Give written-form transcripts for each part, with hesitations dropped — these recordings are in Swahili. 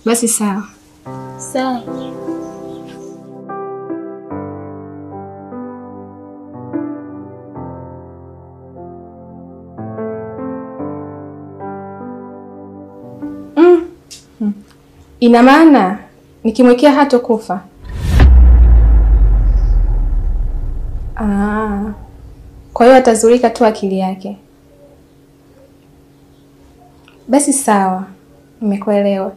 Basi sawa. Sawa. Ina maana nikimwekea hatokufa? Ah. Kwa hiyo atazurika tu akili yake. Basi sawa, nimekuelewa.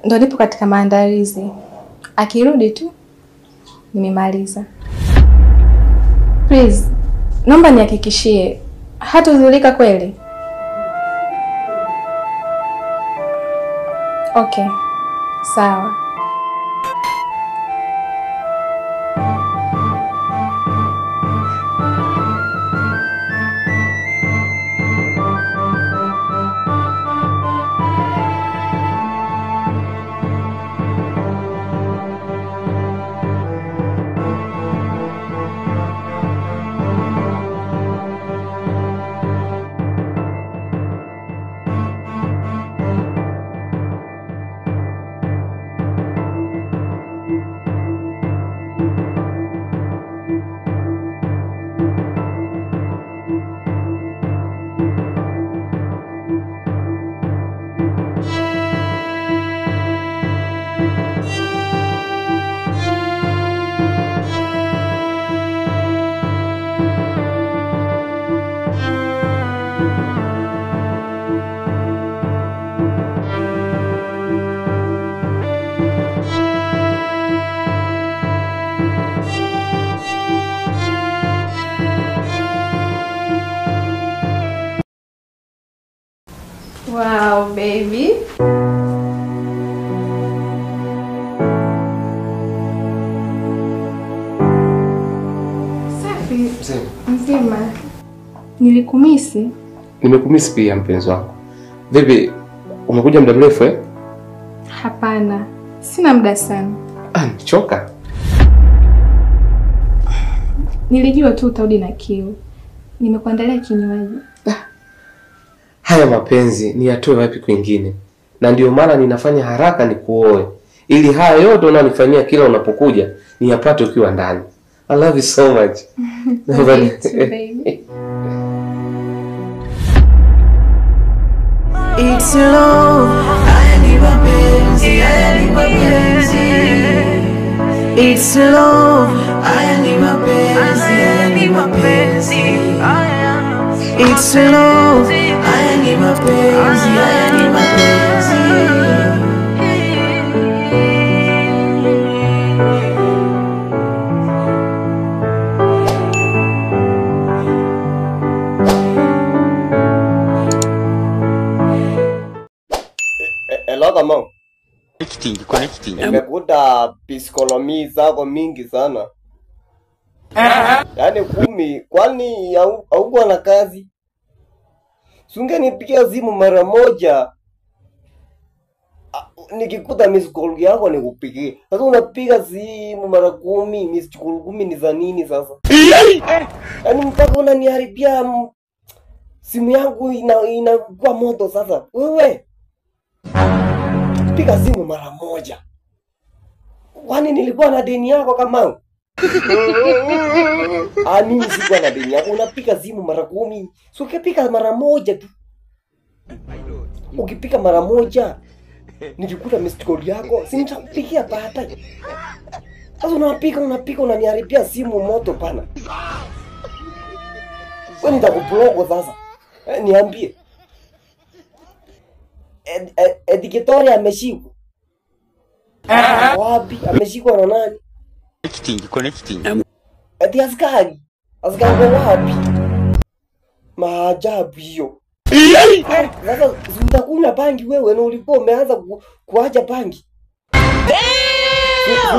Ndio nipo katika maandalizi. Akirudi tu nimemaliza. Please, naomba nihakikishie hatozulika kweli. Okay. Sawa. Wow, baby. Safi. Mzima. Nilikumisi. Nimekumisi pia mpenzi wangu. Vipi, umekuja muda mrefu eh? Hapana, sina muda sana. Ah, nichoka. Nilijua tu utarudi na kiu. Nimekuandalia kinywaji. Haya mapenzi ni yatoe wapi kwingine? Na ndio maana ninafanya haraka nikuoe, ili haya yote unanifanyia kila unapokuja niyapate ukiwa ndani. I love you so much. Love you too, baby. It's love. Haya ni mapenzi, haya ni mapenzi. It's love. Haya ni mapenzi, haya ni mapenzi. It's love. Haya ni mapenzi, haya ni mapenzi. Hello kama. Connecting. Nimekuta piskolomi zako mingi sana. Yaani 10, kwani haukuwa na kazi? Sungenipigia simu mara moja. Nikikuta miss call yako nikupigie. Sasa unapiga simu mara 10, miss call 10 ni za nini sasa? Yaani mpaka unaniharibia simu yangu inakuwa moto sasa. Wewe piga simu mara moja. Kwani nilikuwa na deni yako kama? Ah, mimi sikuwa na deni yako. Unapiga simu mara 10. So ukipiga mara moja tu. Ukipiga mara moja nikikuta missed call yako, si nitakupigia baadaye. Sasa unapiga unaniharibia simu moto pana. Wewe nitakublock sasa. Niambie. Edikitoria ameshikwa. Wapi? Ameshikwa na nani? Connecting. Eti askari. Askari wapi? Maajabu hiyo. Sasa utakunywa bangi wewe na ulikuwa umeanza kuacha bangi.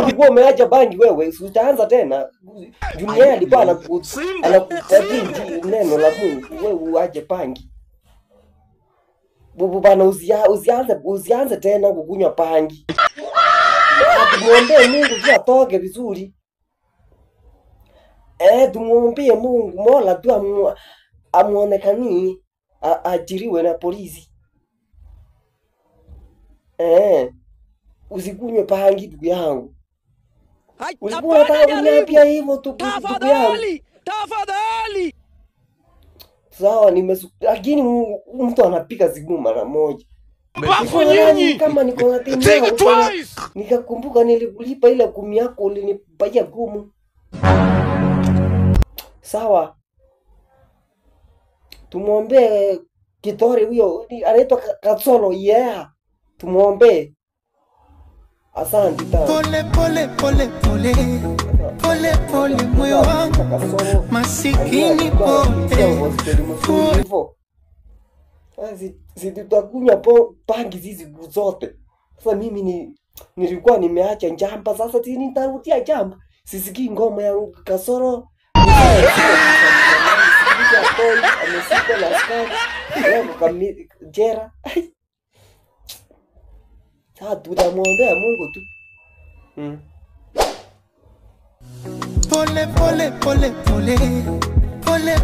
Ulikuwa umeacha bangi wewe, si utaanza tena. Dunia alikuwa anakupatia neno la Mungu, wewe uache bangi. Bubu bana, usianze tena kukunywa bangi. Tumuombe Mungu tu atoke vizuri. Tumuombe Mungu Mola tu amuonekanie, aajiriwe na polisi. Usikunywe bangi ndugu yangu. Ulikuwa unataka kuniambia hivyo tu ndugu yangu. Tafadhali. Sawa, lakini mtu anapiga simu mara moja. Bafu nyinyi. Kama niko na deni Think twice. Nikakumbuka nilikulipa ile 10 yako ulinipatia 10. Sawa. Tumuombe Kitori huyo anaitwa Kasolo, yeah. Tumuombe. Asante sana. Pole pole pole pole pole pole moyo wangu masikini pole. Si tutakunywa bangi hizi zote. Sasa mimi nilikuwa nimeacha njamba, sasa nitarudia njamba. Sisikii ngoma ya Kasolo. Ameshikwa na askari. Leo jera. Sasa tutamwombea Mungu tu. Pole pole pole pole pole.